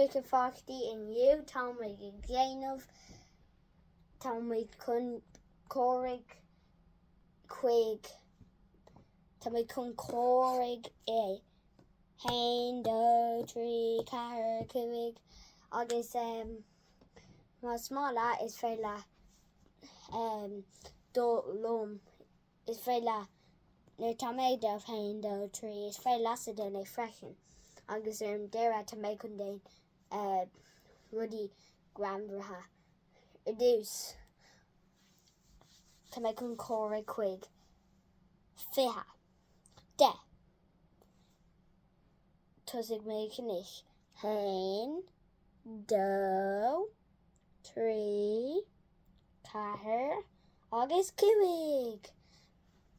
dhuit a pháistí, inniu tá muid ag déanamh, tá muid chun comhaireamh chuig, tá muid chun comhaireamh i haon, dó, trí, ceathair, cúig agus más maith leat is féidir leat dul liom. Is féidir leat, nuair atá mé ag déanamh haon, dó, trí, is féidir leatsa déanamh é freisin. Agus ar an deireadh tá mé chun déanamh rudaí greannmhara. Ar dtús, tá mé chun comhaireamh chuig 20. 10. Tosaigh mé anois. Haon, dó, trí, ceathair agus cúig!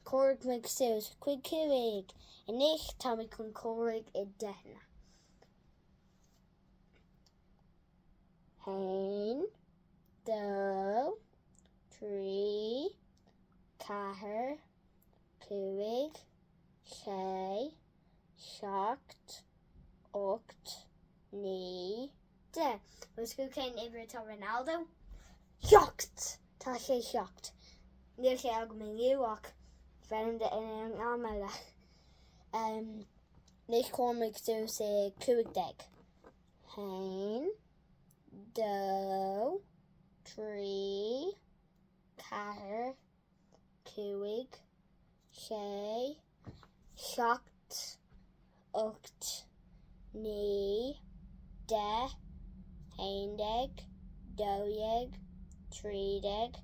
Chomhair muid suas chuig cúig. Anois tá muid chun comhaireamh i deicheanna. Haon, dó, trí, ceathair, cúig, sé, seacht, 8, 9, 10. Bhfuil tú cén uimhir atá Ronaldo? Seacht! Tá sé seacht. Níl sé agam inniu ach bhfeilim de in aon am eile. Anois comhair muid suas i 15. Haon, dó, trí, ceathair, cúig, sé, seacht, ocht, naoi, deich, 11, 12, 13,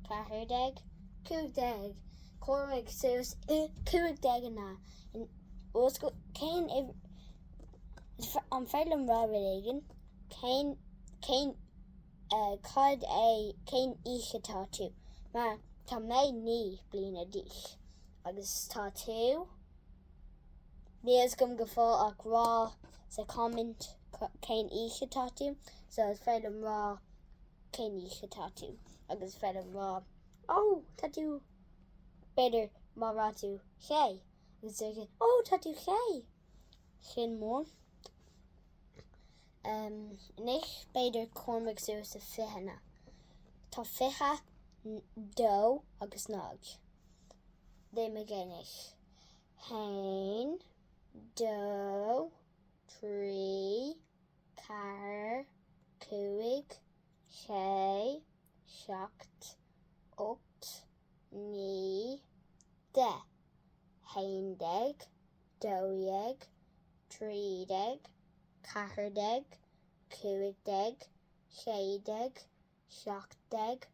14, 15. Comhair muid suas i 15 ina cén an féidir liom rá rud éigin? Cén cén Cad é cén aois atá tú? Mar tá mé 9 bliana d'aois agus tá tú? Níl fhios agam go fóill ach rá sa comment cén aois atá tú so is féidir liom rá cén aois atá tú agus is féidir liom rá ó tá tú b'fhéidir má rá tú sé agus ó tá tú sé sin mór. Anois b'fhéidir comhair muid suas i ficheanna. Tá 20, dó agus náid. Déanfaidh muid anois. Haon, dó, trí, ceathair, cúig, sé, seacht, ocht, naoi, deich. Haon déag, 12, 13, 14, 15, 16, 17,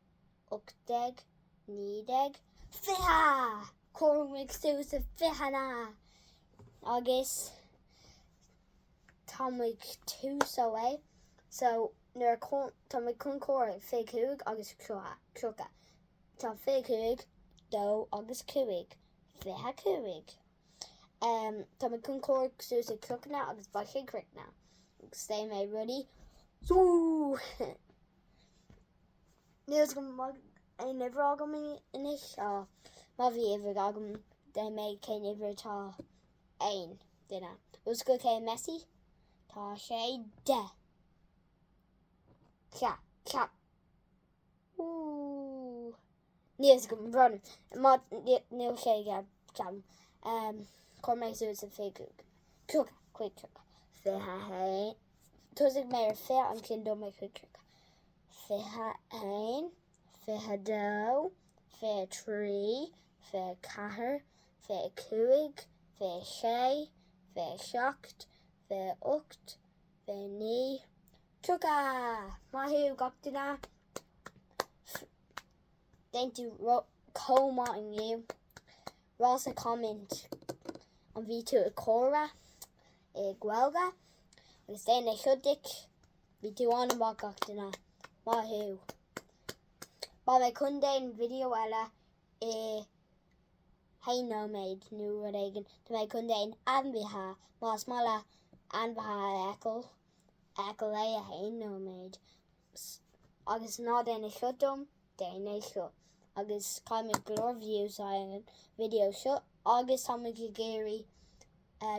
18, 19, 20! Comhair muid suas i ficheanna! Agus tá muid tús ó é. So nuair tá muid chun comhaireamh 25 agus 30. Tá 25, dó agus cúig, 25. Tá mé chun comhaireamh suas i tríochaidí agus beidh sé críochnaithe. Agus déanfaidh mé rudaí. Níl fhios agam aon uimhir agam anois. Má bhí uimhir agam déanfaidh mé cén uimhir atá aon duine. Bhfuil fhios agat cé Messi? Tá sé 10. Ceap, ceap. Níl fhios agam run má níl sé aige ceapaim. Chuir mé suas i 25 30 chuig 30. 21 Thosaigh mé ar 20 ansin dul mé chuig 30. 21 22 23 24 25 26 27 28 29 30! Maith thú gach duine! Déan tú chomh maith inniu. Rá sa comment an bhí tú ag comhaireamh i Gaeilge agus déan é seo duit. Bhí tú an-mhaith gach duine. Maith thú. Beidh mé chun déan video eile i haon nóiméad nó rud éigin. Tá mé chun déan ainmhithe más maith leat ainmhithe a fheiceáil. Fheiceáil é i haon nóiméad. Agus ná déan é seo dom, déan é seo. Agus caithfimid go leor views ar an video seo agus tá muid ag iarraidh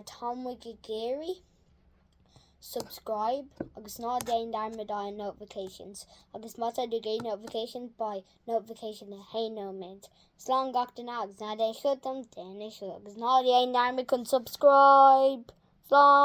tá muid ag iarraidh. Subscribe agus ná déan dearmad ar notifications agus má tá tú ag iarraidh notifications beidh notification i haon nóiméad. Slán gach duine agus ná déan seo dom déan é seo agus ná déan dearmad chun subscribe! Slán!